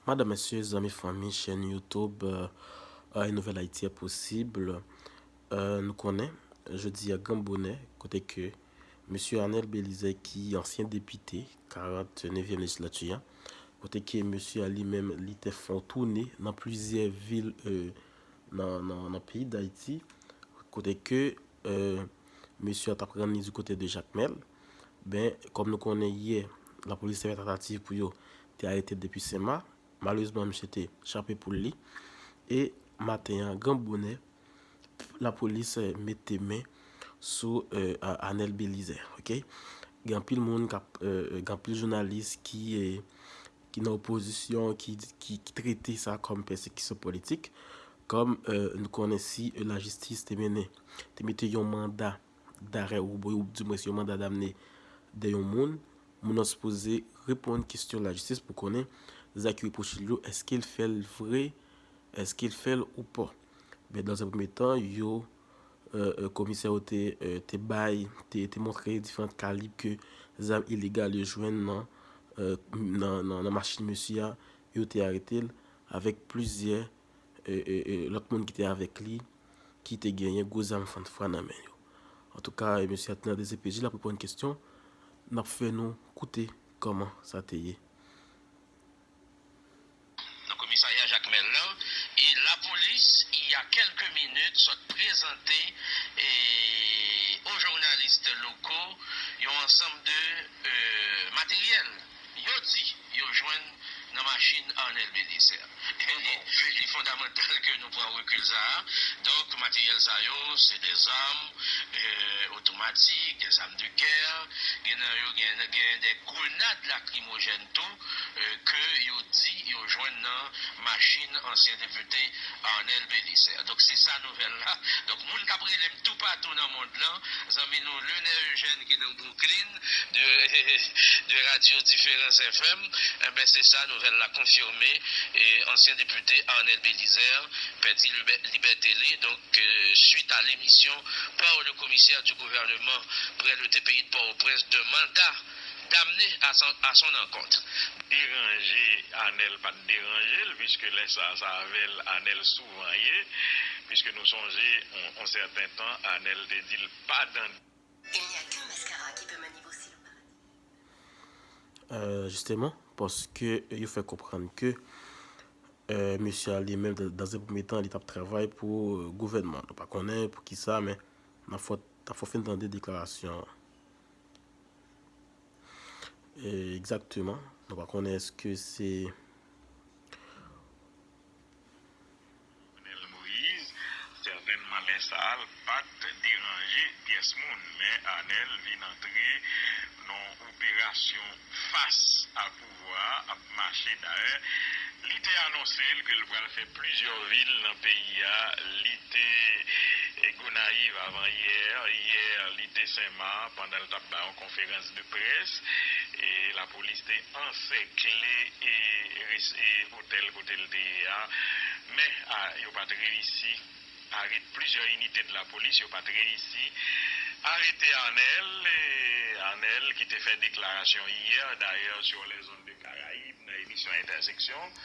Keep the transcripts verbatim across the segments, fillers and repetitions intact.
Madanm, mesye, zanmi, fanmi, chèn YouTube, euh, euh, Nouvèl Ayiti è posib. Euh, nou konnen, jodi a gran bonè, kote ke mesye Arnel Belizaire, ki ansyen depite karant nevyèm lejizlati a, kote ke mesye a li menm, li te fè yon toune nan plizyè vil, euh, nan, nan, nan peyi Dayiti, kote ke, euh, mesye a t ap rann li di kote de Jakmèl. Ben, kòm nou konnen yè, lapolis te fè tantativ pou yo te arete l depi Senmak. Malerezman, misye te chape poul li. E maten an, gran bonè, lapolis, eh, mete men sou, eh, A-, Arnel Belizaire, oke? Gen anpil moun k ap, eh, eh, gen anpil jounalis ki, eh, ki nan opozisyon, ki, ki, ki trete sa kòm pèsekisyon politik. Kòm, eh, nou konnen si, eh, lajistis te mennen, te mete yon manda darè ou, ou dimwens yon manda damne dè yon moun, moun nan sipoze reponn kesyon lajistis pou konnen zak yo repwoche l yo, èske l fè l vre, èske l fè l ou pa. Men, dans un premier temps, yo, euh, euh, komisè yo te, euh, te bay, te, te montre diferan kalib ke zam ilegal yo jwenn nan, euh, nan, nan, nan machin mesye a, yo te arete l avèk plizyè, euh, euh, euh, lòt moun ki te avèk li, ki te genyen gwo zam fannfwa nan men yo. Antouka, e, mesye a te nan D C P J, l ap reponn kesyon. N ap fè nou koute kòman sa te ye. Nan komisarya Jakmèl lan, e lapolis, il y a quelques minutes, sot prezante, e, aux journalistes locaux, yon ansanm de, euh, materyèl. Yo di yo jwenn nan machin Arnel Belizaire. Li, li fondamantal ke nou pran rekil sa a. Donk, materyèl sa yo, se de zam, euh, otomatik, de zam de guerre, gen nan yo, gen, gen de grenad lakrimojèn tou, euh, ke yo di yo jwenn nan machin ansyen depite Arnel Belizaire. Donk, se sa nouvèl la. Donk, moun k ap rele m toupatou nan mond lan, zanmi nou Leonel Eugène ki nan Brooklyn, de, de Radio Différence F M, enben, se sa, nouvèl la konfime, e ansyen depite Arnel Belizaire pèdi libè-, libète li, donk, euh, suite à l'émission par le commissaire du gouvernement près le T P I de Port-au-Prince de mandat d'amener à son, à son encontre. Deranje Arnel pa t deranje l, puiske lè sa, sa avè l Arnel souvan ye, puiske nou sonje, on, on sèten tan, Arnel te di l pa dan Il n'y a qu'un mascara qui peut manier aussi le paradis. Euh, justement, paske yo fè konprann ke, euh, mesye a li menm, dans un premier temps, li t ap travay pou, euh, gouvènman. Nou pa konnen pou ki sa, men n ap fè, n ap fè w fin tande deklarasyon an. E, egzakteman. Nou pa konnen èske se Arnel Moïse, sètènman lè sa a, l pa t deranje pyès moun, men Arnel vin antre nan operasyon fas a pouvwa a, ap mache. Dayè, li te anonse l ke l pral fè plizyè vil nan peyi a. Li te, e, Gonayiv avan yè, yè, li te Senmak pandan l t ap bay yon konferans de près. E lapolis te ansèkle e, res-, e otèl kote l te ye a. Men, a, yo pa t reyisi arete, plizyè inite de lapolis, yo pa t reyisi arete Arnel, e Arnel ki te fè deklarasyon yè, dayè, sur les ondes de Caraïbes, nan emisyon Entèseksyon,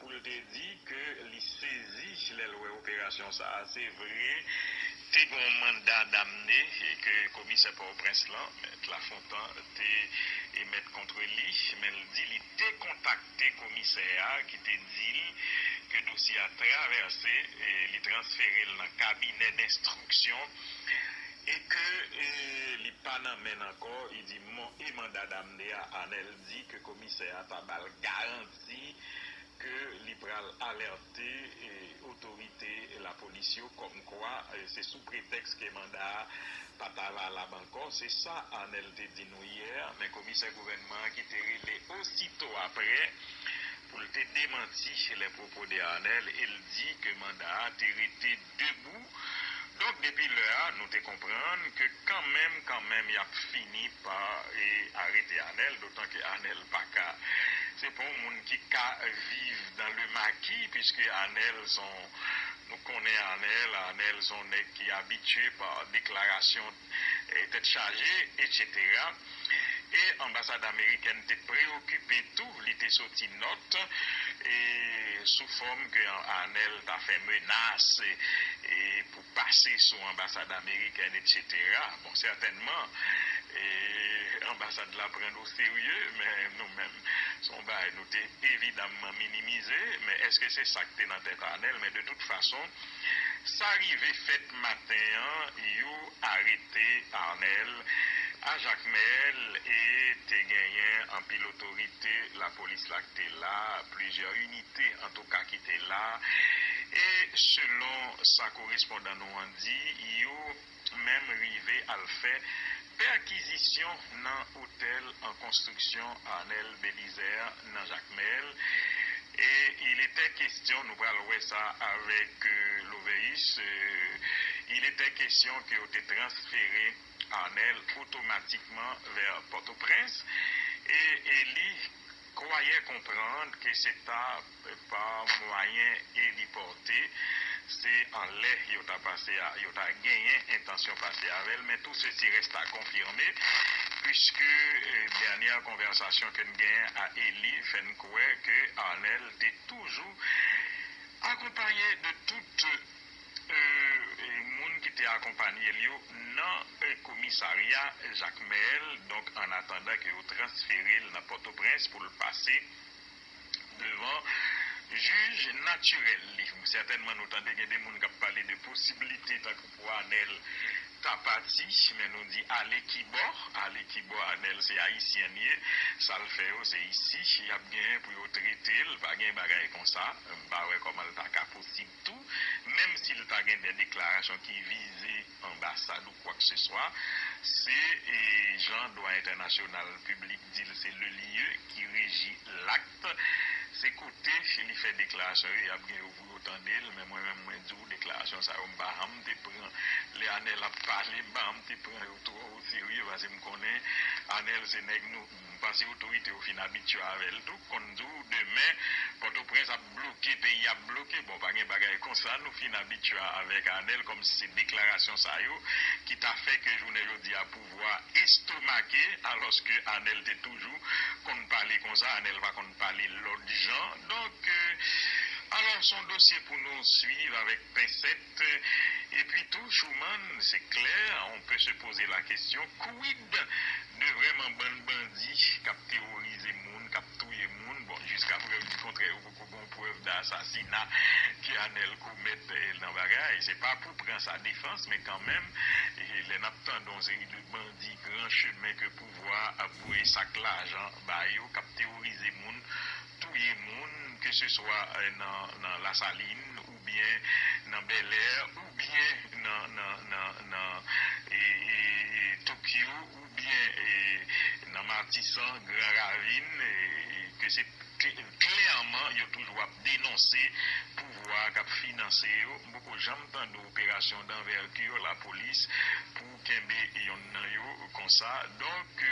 pou l te di ke li sezi lè l wè operasyon sa a. Se vre, te gen yon manda damne ke komisè Pòtoprens lan, Mèt Lafontan, te emèt kont li, men l di li te kontakte komisè a, ki te di l ke dosye a travèse, e li transfere l nan kabinè denstriksyon, e ke, e, li pa nan men l ankò. Li di, mon, e manda damne a, Arnel di ke komisè a ta ba l garanti ke li pral alète, e, otorite lapolis yo kòmkwa, e, se sou pretèks ke manda a pa ta valab ankò. Se sa Arnel te di nou yè, men komisè gouvènman an ki te rele osito apre pou l te demanti les propos de Arnel e l di ke manda a te rete debou. Donk, depi lè a, nou te konprann ke kanmenm, kanmenm, y ap fini pa, e, arete Arnel, dotan ke Arnel pa ka, se pa yon moun ki ka viv dans le maquis, puiske Arnel se yon, nou konnen Arnel, Arnel se yon nèg ki abitye pa deklarasyon, e, tèt chaje, etsetera. E anbasad amerikèn te preokipe tou, li te soti nòt e sou fòm ke Arnel ta fè menas e pou pase sou anbasad amerikèn, etsetera. Bon, sètènman, e anbasad la pran n o serye, men nou menm, se yon bagay nou te evidamman minimize. Men èske se sa k te nan tèt Arnel? Men de tout fason, sa rive fèt maten an, yo arete Arnel a Jakmèl e te genyen anpil otorite lapolis la k te la, plizyè inite antouka ki te la. E selon sa korespondan nou an di, yo menm rive al fè pèkizisyon nan otèl an konstriksyon Arnel Belizaire nan Jakmèl. E il était question, nou pral wè sa avèk euh, Loveus, euh, il était question ke yo te transfere Arnel otomatikman vè Pòtoprens e, e li kwayè konprann ke se ta pa mwayen elipòte, se anlè yo ta pase a, yo ta genyen entansyon pase avè l, men tout ceci reste à confirmer, puisque euh, dènyè konvèsasyon ke n genyen a Eli fè n kwè ke Arnel te toujou akonpaye de tout euh, moun ki te akonpaye l yo nan euh, komisarya Jakmèl. Donk, an atandan ke yo transfere l nan Pòtoprens pou l pase devan jij natirèl li. Sètènman, nou tande gen de moun k ap pale de posiblite tankou pou Arnel ta pati, men nou di ale kibò, ale kibò Arnel se ayisyen l ye, sa l fè yo se isi y ap genyen pou yo trete l, pa gen bagay konsa, m pa wè kòman l ta ka posib tou, menm si l ta gen de deklarasyon ki vize anbasad ou kwakeseswa, se e, jan dwa entènasyonal piblik di l, se le lieu qui régit l'acte, se kote li fè deklarasyon yo, y ap gen yo pou yo tande l, men mwen menm mwen di w deklarasyon sa yo m pa janm te pran, lè Anèl ap pale m pa janm te pran yo twò oserye, paske m konnen Anèl se nèg nou, m panse otorite yo fin abitye avè l tou, konn di w demen Pòtoprens ap bloke, peyi ap bloke, bon pa gen bagay konsa, nou fin abitye avèk Anèl kòmsi se deklarasyon sa yo ki ta fè ke jounen jodi a pouvwa estomake, alòske Anèl te toujou konn pale konsa, Anèl pa konn pale lòt jan. Donk, euh, alò, se yon dosye pou nou swiv avèk pensèt. Epi tou, Schuman, se klè, on peut se poser la question, quid de vrèman bann bandi k ap teworize moun, k ap touye moun? Bon, jiska prèv di kontrè, yo poko gen yon prèv de asasina ke Anèl komèt eh, nan bagay. Se pa pou pran sa defans, men kanmenm, eh, lè n ap tande yon seri de bandi gran chemen ke pouvwa ap voye sak lajan ba yo, k ap teworize moun, touye moun, ke se swa eh, nan, nan Lasalin, oubyen nan Bèlè, oubyen nan, nan, nan, nan e, e, e, Tokyo, oubyen e, nan Matisan, Gran Ravin, e, ke se klèman yo toujou ap denonse pouvwa k ap finanse yo. M poko janm tande operasyon danvèti lapolis pou kenbe yonn nan yo konsa. Donk,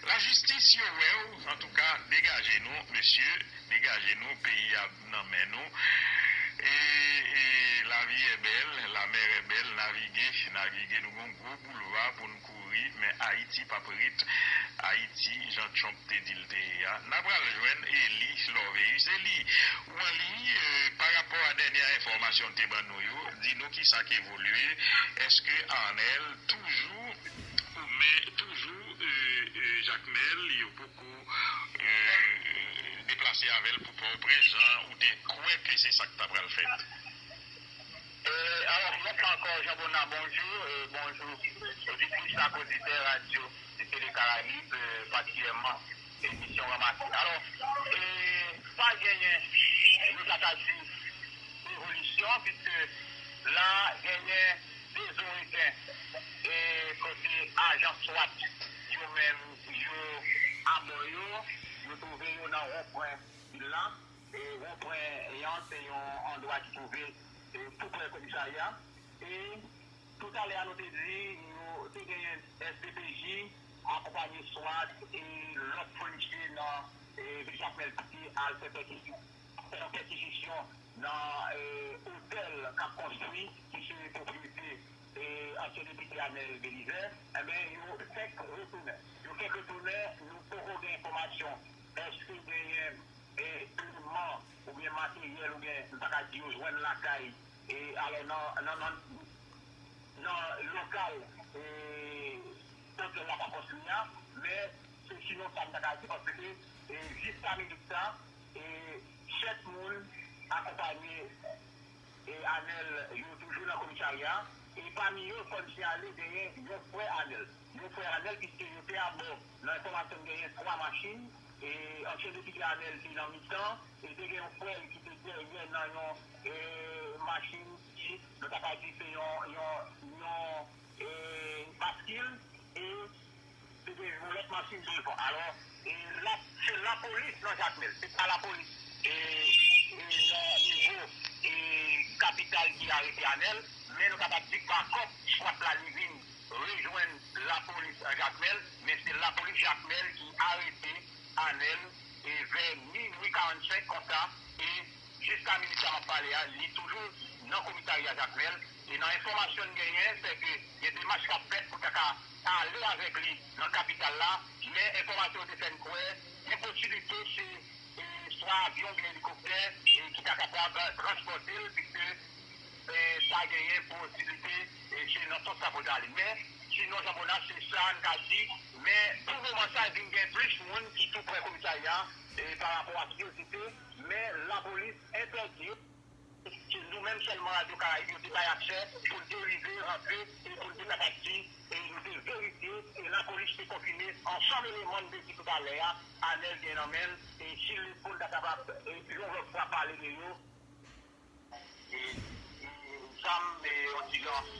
lajistis yo wè w, antouka, degaje nou, mesye, degaje nou, peyi a nan men nou. E, e, la vie est belle, la mer est belle, navige, navige, nou gon gwo boulva pou n kouri, men Ayiti p ap ret Ayiti jan Trump te di l te ye a. N a pral jwenn Eli Loveus. Eli, ou an liy, euh, pa rapò a dènyè enfòmasyon te ban nou yo, di nou kisa k evolye, èske Arnel toujou, men toujou, euh, euh, Jakmèl, yo poko euh, deplase avè l pou Pòtoprens, jan ou te kwè ke se sa k ta pral fèt? E, alò, yon fwa ankò, Jean Bonnat, bonjou, e, bonjou, oditris ak oditè radyo e Tele Karayib, e, patikilyèman, emisyon Ranmase. Alò, e, pa genyen yon tentativ devolisyon, piske la genyen de Zoreyen, e, kote ajan swat yo menm, yo abò yo, yo twouve yo nan wonpwen vil la. E wonpwen an se yon andwa ki twouve e, tou prè komisarya. E toutalè a nou te di, yo te genyen S D P J akonpanye swat e lòt polisye nan e, vil Jakmèl ki te al fè pèkizisyon, fè yon pèkizisyon nan e, otèl k ap konstwi, ki se pwopriyete e, ansyen depite Anèl Belizaire, enben, yo fèk retounen. Yo fèk retounen, nou poko gen enfòmasyon èske genyen, e, eleman oubyen materyèl oubyen, m ta ka di, yo jwenn lakay, e, alò, nan, nan, nan, nan lokal, e, otèl la pa konstwi a, men se sinon sa m ta ka di, paske, e, jiska minit sa, e, sèt moun akonpaye e Anèl yo toujou nan komisarya, e pami yo, fò n siyale, genyen yon frè Anèl. Yon frè Anèl, piske yo te abò, nan enfòmasyon n genyen, twa machin, e ansyen depite Anèl te nan mitan, e te gen yon frè l ki te dèyè nan yon, e, machin ki, nou ta ka di, se yon, yon, yon, e, baskil, e te gen yon lòt machin devan. Alò, e la, se lapolis nan Jakmèl, se pa lapolis, e, e nan nivo, e kapital ki arete Anèl, men nou kapab di bakòp skwat la li vin rejwenn lapolis an Jakmèl, men se lapolis Jakmèl ki arete Anèl, e vè minwi karannsenk konsa, e jiska minit sa m ap pale a, li toujou nan komisarya Jakmèl. E nan enfòmasyon n genyen, se ke gen demach k ap fèt pou ta ka ale avèk li nan kapital la, men enfòmasyon yo te fè n kwè gen posiblite se, e, swa avyon oubyen elikoptè, e, ki ta kapab transpòte l, piske, e, sa genyen posiblite, e, se nan sans sa pou l ta ale. Men, sinon, Jean Bonas, se sa n ka di. Men, pou moman sa, vin gen plis moun ki tou prè komisarya, e, pa rapò a sekirite, men lapolis entèdi yo. Se nou menm sèlman, Radyo Karayib, yo te bay aksè pou n te rive rantre e pou n te kapab di, e nou te verifye, e lapolis te konfime ansanm eleman n te di toutalè a, Anèl gen nan men l, e si l pou l ta kapab, e yon lòt fwa pale de yo, e, e zam, e yon ti jan,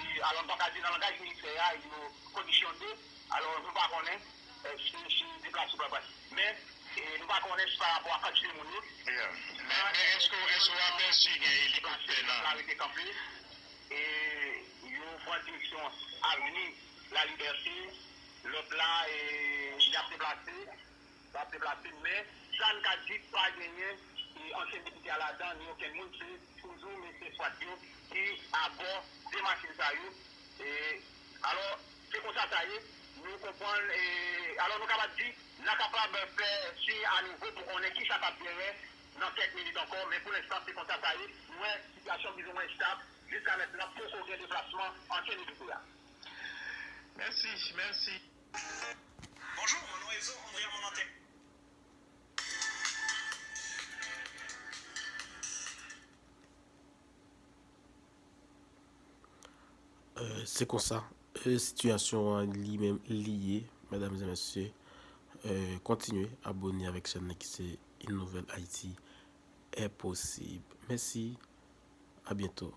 e alò n pa ka di nan langaj militè a, yo kondisyone, alò nou pa konnen, èske se deplase ou pa deplase. Men, e, nou pa konnen si pa rapò a kantite moun yo. Yeah. Men, men èske, èske w apèsi gen elikoptè nan? Yo rete kanpe. E yo pran direksyon avni Lalibète. Lòt la, e, y ap deplase. Y ap deplase. Men, sa n ka di, pa genyen, e, ansyen depite a ladan, ni okenn moun, se toujou mesye swat yo ki abò de machin sa yo. E, alò, se konsa sa ye. Nou konprann, e, alò, nou kapab di, n a kapab fè siy anouvo pou konnen kisa k ap genyen nan kèk minit ankò, men pou lenstan, se konsa sa ye. Nou wè sitiyasyon plizoumwen estab. Jiska mentnan, poko gen deplasman ansyen depite a. Mèsi, mèsi. Bonjou, mon non Ezo André a mon antèn. Euh, se konsa, euh, sitiyasyon an li menm li ye, medam e mesye. Euh, kontinye abòne avèk chèn nan ki se Une Nouvelle Haïti est possible. Mèsi, à bientôt.